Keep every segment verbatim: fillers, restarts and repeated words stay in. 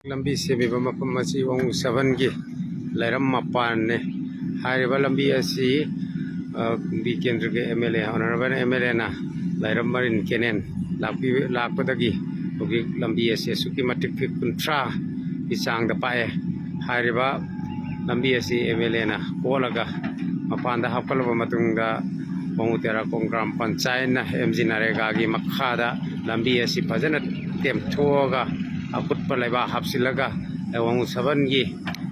ꯂꯝꯕꯤ ꯁꯦꯝꯃꯤꯕ ꯃꯐꯝ ꯑꯁꯤ ꯋꯥꯉꯨ ꯁꯕꯟꯒꯤ ꯂꯩꯔꯝ ꯃꯄꯥꯟꯅꯤ꯫ ꯍꯥꯏꯔꯤꯕ ꯂꯝꯕꯤ ꯑꯁꯤ, ꯑ, ꯀꯨꯝꯕꯤ ꯀꯦꯟꯗ꯭ꯔꯒꯤ M L A, Honourable M L Aꯅ ꯂꯩꯔꯝ ꯃꯔꯤꯟ ꯀꯦꯅꯦꯜ ꯂꯥꯛꯄꯤ-, ꯂꯥꯛꯄꯗꯒꯤ ꯍꯧꯖꯤꯛ ꯂꯝꯕꯤ ꯑꯁꯤ ꯑꯁꯨꯛꯀꯤ ꯃꯇꯤꯛ ꯐꯤꯠ ꯀꯨꯟꯊ꯭ꯔꯥꯒꯤ ꯆꯥꯡꯗ ꯄꯥꯛꯑꯦ꯫ ꯍꯥꯏꯔꯤꯕ ꯂꯝꯕꯤ ꯑꯁꯤ M L Aꯅ ꯀꯣꯠꯂꯒ ꯃꯄꯥꯟꯗ ꯍꯥꯞꯀꯠꯂꯕ ꯃꯇꯨꯡꯗ, ꯋꯥꯉꯨ ꯇꯦꯔꯥꯀꯣꯡ ꯒ꯭ꯔꯥꯝ ꯄꯟꯆꯥꯌꯠꯅ M G ꯅꯔꯦꯒꯥꯒꯤ ꯃꯈꯥꯗ ꯂꯝꯕꯤ ꯑꯁꯤ ꯐꯖꯅ ꯇꯦꯝꯊꯣꯛꯑꯒ ꯑꯀꯨꯠꯄ ꯂꯩꯕꯥꯛ ꯍꯥꯞꯆꯤꯜꯂꯒ ꯋꯥꯉꯨ ꯁꯕꯟꯒꯤ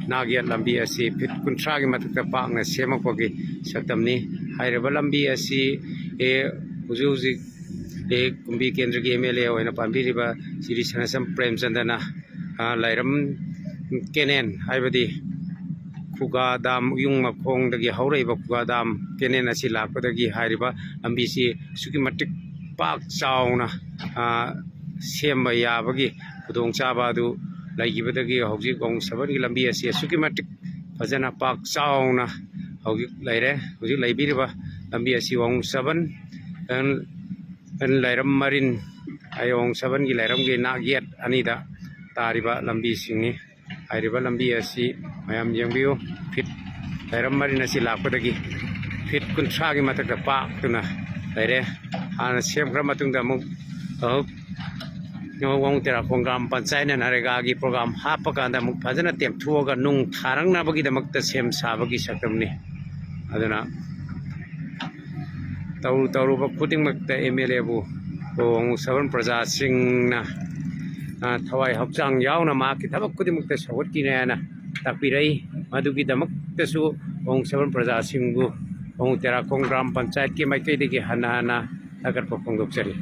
ꯅꯥꯛꯌꯦꯠ ꯂꯝꯕꯤ ꯑꯁꯤ ꯐꯤꯠ ꯀꯨꯟꯊ꯭ꯔꯥꯒꯤ ꯃꯊꯛꯇ ꯄꯥꯛꯅ ꯁꯦꯝꯃꯛꯄꯒꯤ ꯁꯛꯇꯝꯅꯤ꯫ ꯍꯥꯏꯔꯤꯕ ꯂꯝꯕꯤ ꯑꯁꯤ, ꯑꯦ, ꯍꯧꯖꯤꯛ ꯍꯧꯖꯤꯛ, ꯑꯦ, ꯀꯨꯝꯕꯤ ꯀꯦꯟꯗ꯭ꯔꯒꯤ M L A ꯑꯣꯏꯅ ꯄꯥꯟꯕꯤꯔꯤꯕ ꯁ꯭ꯔꯤ ꯁꯅꯥꯁꯝ ꯄ꯭ꯔꯦꯝꯆꯟꯗ꯭ꯔꯅ, ꯑ, ꯂꯩꯔꯝ ꯀꯦꯅꯦꯜ, ꯍꯥꯏꯕꯗꯤ ꯈꯨꯒꯥ ꯗꯥꯝ ꯎꯌꯨꯡ ꯃꯈꯣꯡꯗꯒꯤ ꯍꯧꯔꯛꯏꯕ ꯈꯨꯒꯥ ꯗꯥꯝ ꯀꯦꯅꯦꯜ ꯑꯁꯤ ꯂꯥꯛꯄꯗꯒꯤ ꯍꯥꯏꯔꯤꯕ ꯂꯝꯕꯤꯁꯤ ꯑꯁꯨꯛꯀꯤ ꯃꯇꯤꯛ ꯄꯥꯛ ꯆꯥꯎꯅ, ꯑ, ꯁꯦꯝꯕ ꯌꯥꯕꯒꯤ ꯈꯨꯗꯣꯡꯆꯥꯕ ꯑꯗꯨ ꯂꯩꯈꯤꯕꯗꯒꯤ ꯍꯧꯖꯤꯛ ꯋꯥꯉꯨ ꯁꯕꯟꯒꯤ ꯂꯝꯕꯤ ꯑꯁꯤ ꯑꯁꯨꯛꯀꯤ ꯃꯇꯤꯛ ꯐꯖꯅ ꯄꯥꯛ ꯆꯥꯎꯅ ꯍꯧꯖꯤꯛ ꯂꯩꯔꯦ꯫ ꯍꯧꯖꯤꯛ ꯂꯩꯕꯤꯔꯤꯕ ꯂꯝꯕꯤ ꯑꯁꯤ ꯋꯥꯉꯨ ꯁꯕꯟ, ꯂꯩꯔꯝ ꯃꯔꯤꯟ, ꯋꯥꯉꯨ ꯁꯕꯟꯒꯤ ꯂꯩꯔꯝꯒꯤ ꯅꯥꯛ ꯌꯦꯠ ꯑꯅꯤꯗ ꯇꯥꯔꯤꯕ ꯂꯝꯕꯤꯁꯤꯡꯅꯤ꯫ ꯍꯥꯏꯔꯤꯕ ꯂꯝꯕꯤ ꯑꯁꯤ ꯃꯌꯥꯝ ꯌꯦꯡꯕꯤꯌꯨ, ꯐꯤꯠ, ꯂꯩꯔꯝ ꯃꯔꯤꯟ ꯑꯁꯤ ꯂꯥꯛꯄꯗꯒꯤ ꯐꯤꯠ ꯀꯨꯟꯊ꯭ꯔꯥꯒꯤ ꯃꯊꯛꯇ ꯄꯥꯛꯇꯨꯅ ꯂꯩꯔꯦ꯫ ꯍꯥꯟꯅ ꯁꯦꯝꯈ꯭ꯔ ꯃꯇꯨꯡꯗ ꯑꯃꯨꯛ, ꯑꯃꯨꯛ ꯋꯥꯉꯨ ꯇꯦꯔꯥꯈꯣꯡ ꯒ꯭ꯔꯥꯝ ꯄꯟꯆꯥꯌꯠꯅ ꯅꯔꯦꯒꯥꯒꯤ ꯄ꯭ꯔꯣꯒ꯭ꯔꯥꯝ ꯍꯥꯞꯄ ꯀꯥꯟꯗ ꯑꯃꯨꯛ ꯐꯖꯅ ꯇꯦꯝꯊꯣꯛꯑꯒ ꯅꯨꯡ ꯊꯥꯔꯛꯅꯕꯒꯤꯗꯃꯛꯇ ꯁꯦꯝ ꯁꯥꯕꯒꯤ ꯁꯛꯇꯝꯅꯤ꯫ ꯑꯗꯨꯅ ꯇꯧꯔꯨ ꯇꯧꯔꯨꯕ ꯈꯨꯗꯤꯡꯃꯛꯇ M L Aꯕꯨ ꯋꯥꯉꯨ ꯁꯕꯟ ꯄ꯭ꯔꯖꯥꯁꯤꯡꯅ, ꯑ, ꯊꯋꯥꯏ ꯍꯛꯆꯥꯡ ꯌꯥꯎꯅ ꯃꯍꯥꯛꯀꯤ ꯊꯕꯛ ꯈꯨꯗꯤꯡꯃꯛꯇ ꯁꯧꯒꯠꯈꯤꯅꯤ ꯍꯥꯏꯅ ꯇꯥꯛꯄꯤꯔꯛꯏ꯫ ꯃꯗꯨꯒꯤꯗꯃꯛꯇꯁꯨ ꯋꯥꯉꯨ ꯁꯕꯟ ꯄ꯭ꯔꯖꯥꯁꯤꯡꯕꯨ ꯋꯥꯉꯨ ꯇꯦꯔꯥꯈꯣꯡ ꯒ꯭ꯔꯥꯝ ꯄꯟꯆꯥꯌꯠꯀꯤ ꯃꯥꯏꯀꯩꯗꯒꯤ ꯍꯟꯅ ꯍꯟꯅ ꯊꯥꯒꯠꯄ ꯐꯣꯡꯗꯣꯛꯆꯔꯤ꯫